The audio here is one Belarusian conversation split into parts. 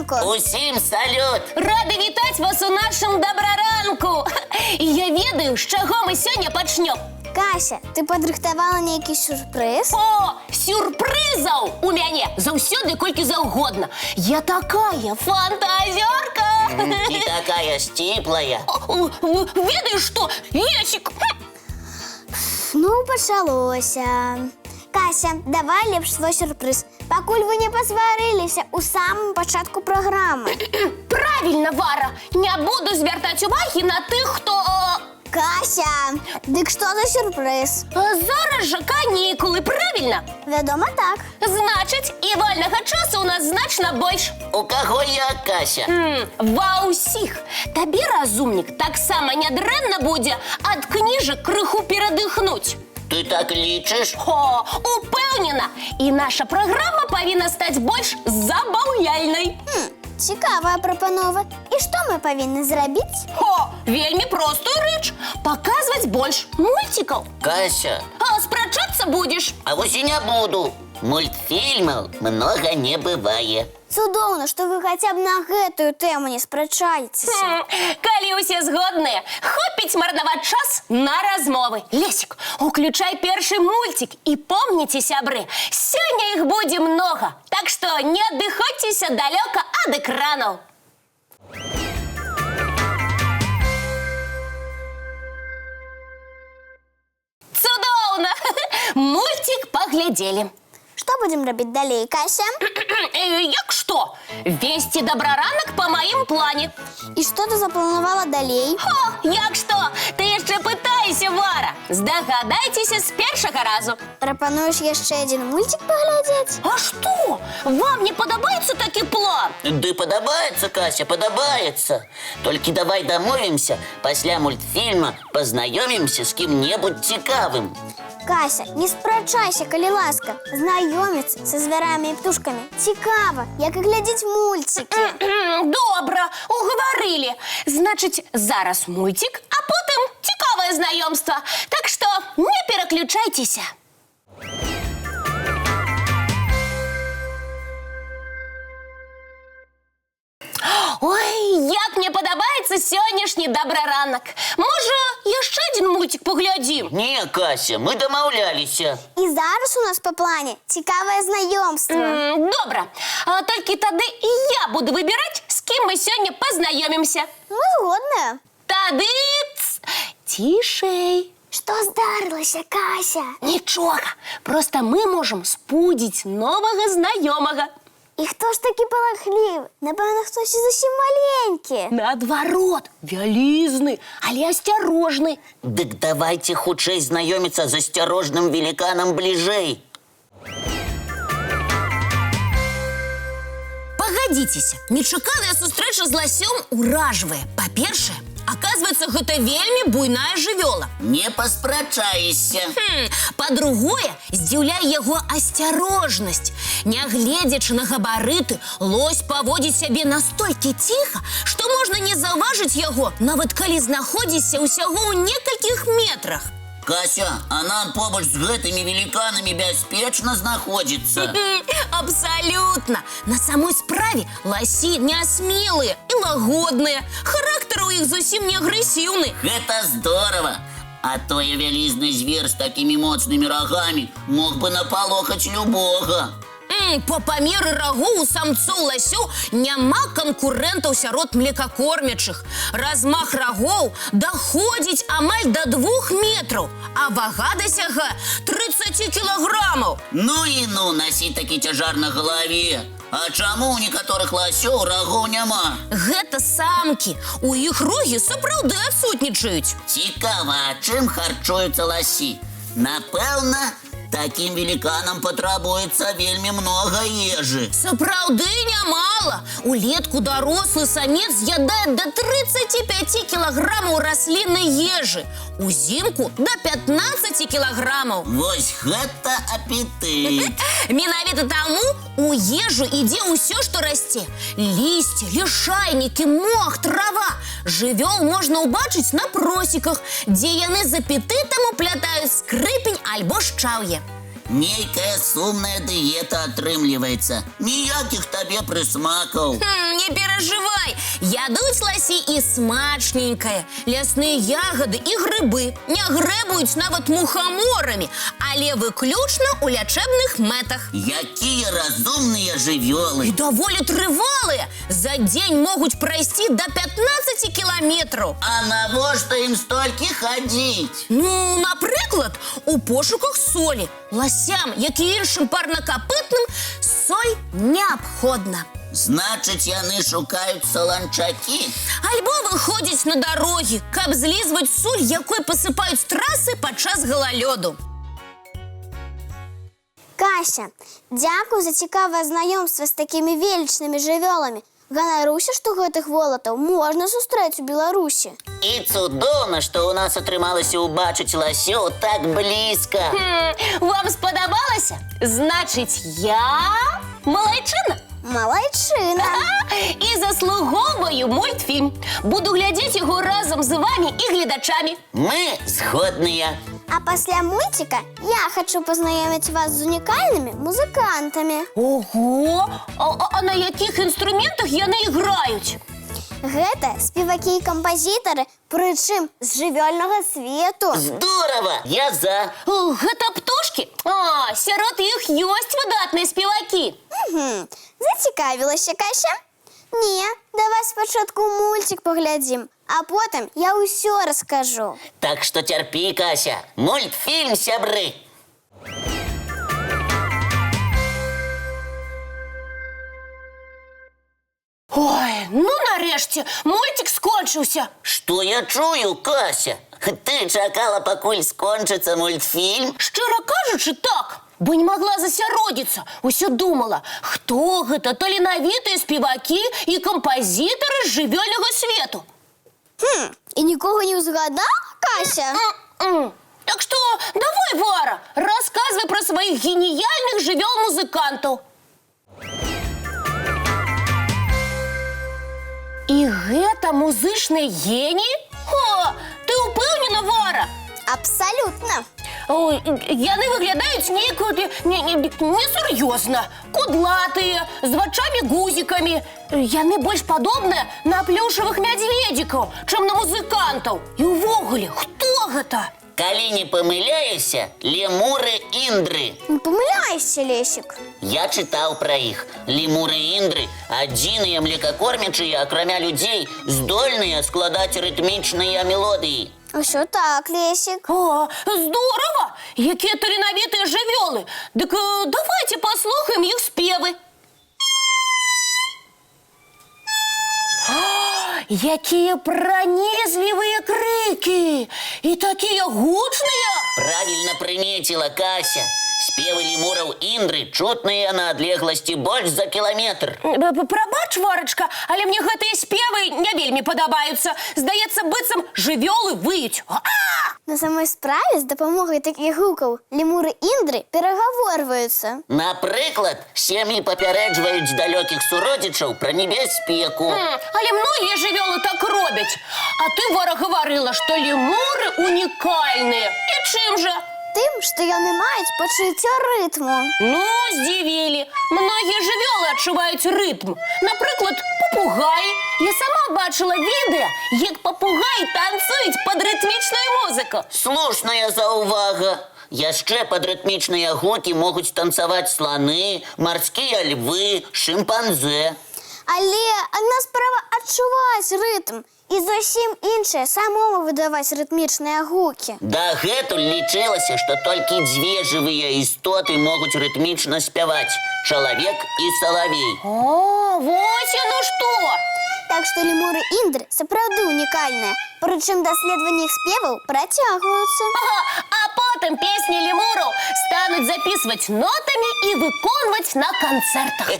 Добраранку! Усім салют! Рады вітаць вас у нашым Дабраранку! І я ведаю, з чаго мы сёння пачнём. Кася, ты падрыхтавала нейкі сюрпрыз? О, сюрпрызаў у мяне заўсёды колькі заўгодна. Я такая фантазёрка! І такая сціплая. Ведаеш што, Лесік? Ну, пачалося. Кася, давай лепш свой сюрпрыз. Пакуль вы не пасварыліся ў самым пачатку праграмы. Правільна, Вара, не буду звяртаць увагі на тых, хто... Кася, дык што за сюрпрыз? Зараз жа канікулы, правільна? Вядома, так. Значыць, і вольнага часу у нас значна больш. У каго як, Кася? Ва ўсіх. Табе, разумнік, таксама нядрэнна будзе ад кніжак крыху перадыхнуць. Ты так лічыш? О, упэўнена! І наша праграма павінна стаць больш забаўляльнай. Цікавая прапанова. І што мы павінны зрабіць? О, вельмі простую рэч. Паказваць больш мульцікаў. Кася, А спрачацца будзеш. а вось і не буду. Мультфільмаў многа не бывае. Цудоўна, што вы хаця б на гэтую тэму не спрачаецеся. Калі ўсе згодныя, хопіць марнаваць час на размовы. Лесік, уключай першы мульцік і помніце, сябры, сёння іх будзе многа. Так што не адыходзьцеся далёка ад экранаў. Цудоўна! Мульцік паглядзелі. Што будзем рабіць далей, Кася? Як што? Весці Дабраранак па маім плане. І што ты запланавала далей? О, як што? Ты яшчэ пытайся, Вара. Здагадайцеся з першага разу. Прапануеш яшчэ адзін мульцік паглядзець? А што? Вам не падабаецца такі план? Ды падабаецца, Кася, падабаецца. Толькі давай дамовімся, пасля мультфільма пазнаёмімся з кім-небудзь цікавым. Кася, не спрачайся, калі ласка. Знаёміцца са звярамі і птушкамі цікава, як і глядзець мульцікі. Добра, угаварылі. Значыць, зараз мульцік, а потым цікавае знаёмства. Так што не пераключайцеся. Ой, як мне падабаецца сённяшні Дабраранак. Можа, яшчэ адзін мульцік паглядзім? Не, Кася, мы дамаўляліся. І зараз у нас па плане цікавае знаёмства. Добра. А, толькі тады і я буду выбіраць, з кім мы сёння пазнаёмімся. Мы згодныя. Тады ц... цішэй. Што здарылася, Кася? Нічога. Проста мы можам спудзіць новага знаёмага. І хто ж такі палахлівы? Напэўна, хтось і зусім маленькі. Наадварот, вялізны, але асцярожны. Дык давайте хутчэй знаёміцца з асцярожным веліканам бліжэй. Пагадзіцеся, нечаканая сустрэча з ласём уражвае. Па-першае, аказваецца, гэта вельмі буйная жывёла. Не паспрачаешся. Па-другое, здзіўляе яго асцярожнасць. Нягледзячы на габарыты, лось паводзіць сябе настолькі ціха, што можна не заўважыць яго, нават калі знаходзішся ўсяго ў некалькіх метрах. Кася, а нам побач з гэтымі веліканамі бяспечна знаходзіцца. Абсалютна! На самой справе ласі нясмелыя і лагодныя. Характар у іх зусім не агрэсіўны. Гэта здорово. А тое вялізны звер з такімі моцнымі рагамі мог бы напалохаць любога. Па памеры рагоў у самцоў ласёў няма канкурэнтаў сярод млекакормячых. Размах рагоў даходзіць амаль да 2 метраў, а вага дасягае 30 кілаграмаў. Ну і ну насіць такі цяжар на галаве. А чаму ў некаторых ласёў рагоў няма? Гэта самкі. У іх рогі сапраўды адсутнічаюць. Цікава, а чым харчуюцца ласі? Напэўна, такім веліканам патрабуецца вельмі многа ежы. Сапраўды нямала. Улетку дарослы самец з'ядае да 35 кілаграмаў расліннай ежы. Узімку да 15 кілаграмаў. Вось гэта апетыт. Менавіта таму у ежу ідзе ўсё, што расце. Лісце, лішайнікі, мох, трава. Жывёл можна ўбачыць на просеках, дзе яны з апетытам уплятаюць скрыпень альбо шчаўе. Нейкая сумная дыета атрымліваецца. Ніякіх табе прысмакаў. Не перажывай, ядуць ласі і смачненькае. Лясныя ягады і грыбы не грэбуюць нават мухаморамі, але выключна ў лячэбных мэтах. Якія разумныя жывёлы. І даволі трывалыя. За дзень могуць прайсці да 15 кіламетраў. А навошта ім столькі хадзіць? Ну, напрыклад, у пошуках солі. Ласям, як і іншым парнакапытным, соль неабходна. Значыць, яны шукаюць саланчакі. Альбо выходзяць на дарогі, каб злізваць соль, якой пасыпаюць трасы падчас галалёду. Кася, дзякуй за цікавае знаёмства з такімі велічнымі жывёламі. Ганаруся, што гэтых волатаў можна сустрэць у Беларусі. І цудоўна, што ў нас атрымалася ўбачыць ласёў так блізка. Вам спадабалася? Значыць, я малайчына. Малайчына! І заслугоўваю мультфільм. Буду глядзець яго разам з вамі і гледачамі. Мы згодныя. А пасля мульціка я хачу пазнаёміць вас з унікальнымі музыкантамі. Ого! А на якіх інструментах яны іграюць? Гэта спевакі і кампазітары, прычым з жывёльнага свету. Здорава! Я за. О, гэта птушкі? А, сярод іх ёсць выдатныя спевакі. Угу. Зацікавілася, Кася? Не, давай спачатку мульцік паглядзім, а потым я ўсё раскажу. Так што цярпі, Кася. Мультфільм, сябры. Ой, ну нарэшце, мульцік скончыўся. Што я чую, Кася? Ты чакала, пакуль скончыцца мультфільм? Шчыра кажучы, так, бо не магла засяродзіцца. Усё думала, хто гэта таленавітыя спевакі і кампазітары з жывёльнага свету. І нікога не ўзгадала, Кася? М-м. Так што давай, Вара, расказвай пра сваіх геніяльных жывёл-музыкантаў. І гэта музычныя геніі? О, ты ўпэўнена, Вара? Абсалютна. Ой, яны выглядаюць неяк несур'ёзна. Кудлатыя, з вачамі-гузікамі. Яны больш падобныя на плюшавых мядзведзікаў, чым на музыкантаў. І ўвогуле, хто гэта? Калі не памыляюся, лемуры індры. Не памыляешся, Лесік. Я чытаў пра іх. Лемуры індры адзіныя млекакормячыя, акрамя людзей, здольныя складаць рытмічныя мелодыі. Усё так, Лесік. О, здорава! Якія таленавітыя жывёлы! Дык давайте паслухаем іх спевы. А, якія пранізлівыя крыкі! І такія гучныя! Правільна прымеціла, Кася. Спевы лемураў індры чутныя на адлегласці больш за кіламетр. Прабач, Варачка, але мне гэтыя спевы не вельмі падабаюцца. Здаецца, быццам жывёлы выюць. А! На самой справе з дапамогай такіх гукаў лемуры індры перагаворваюцца. Напрыклад, сем'і папярэджваюць далёкіх суродзічаў пра небяспеку. Але многія жывёлы так робяць. А ты, Вара, гаварыла, што лемуры унікальныя. І чым жа? Тым, што яны маюць пачуццё рытму. Ну, здзівілі. Многія жывёлы адчуваюць рытм. Напрыклад, папугаі. Я сама бачыла відэа, як папугаі танцуюць пад рытмічную музыку. Слушная заўвага. Яшчэ пад рытмічныя гукі могуць танцаваць сланы, марскія львы, шымпанзэ. Але адна справа адчуваць рытм і зусім іншая самому выдаваць рытмічныя гукі. Дагэтуль лічылася, што толькі дзве жывыя істоты могуць рытмічна спяваць: чалавек і салавей. О, вось яно што! Так што лемуры індры сапраўды унікальныя, прычым даследаванні іх спеваў працягваюцца. Ага, а потым песні лемураў стануць запісваць нотамі і выконваць на канцэртах.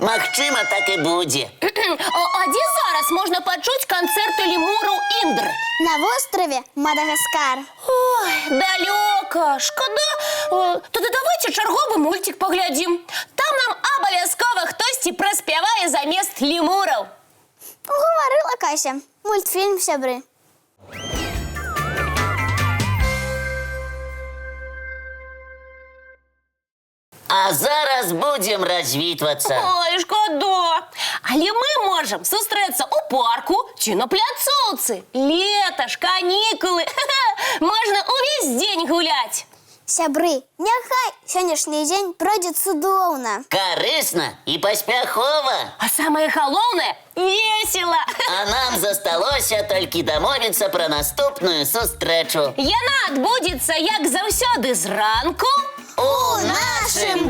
Магчыма, так і будзе. А дзе зараз можна пачуць канцэрты лемураў індры? На востраве Мадагаскар. Ой, далёка, шкада. О, тады давайте чарговы мульцік паглядзім. Там нам абавязкова хтосьці праспявае замест лемураў. Угаварыла, Кася. Мультфільм, сябры. А зараз будзем развітвацца. Ой, шкода. Але мы можам сустрэцца ў парку ці на пляцоўцы. Лета ж, канікулы. Можна увесь дзень гуляць. Сябры, няхай сённяшні дзень пройдзе цудоўна. Карысна і паспяхова. А самае галоўнае весела. А нам засталося толькі дамовіцца пра наступную сустрэчу. Яна адбудзецца, як заўсёды, зранку У нашым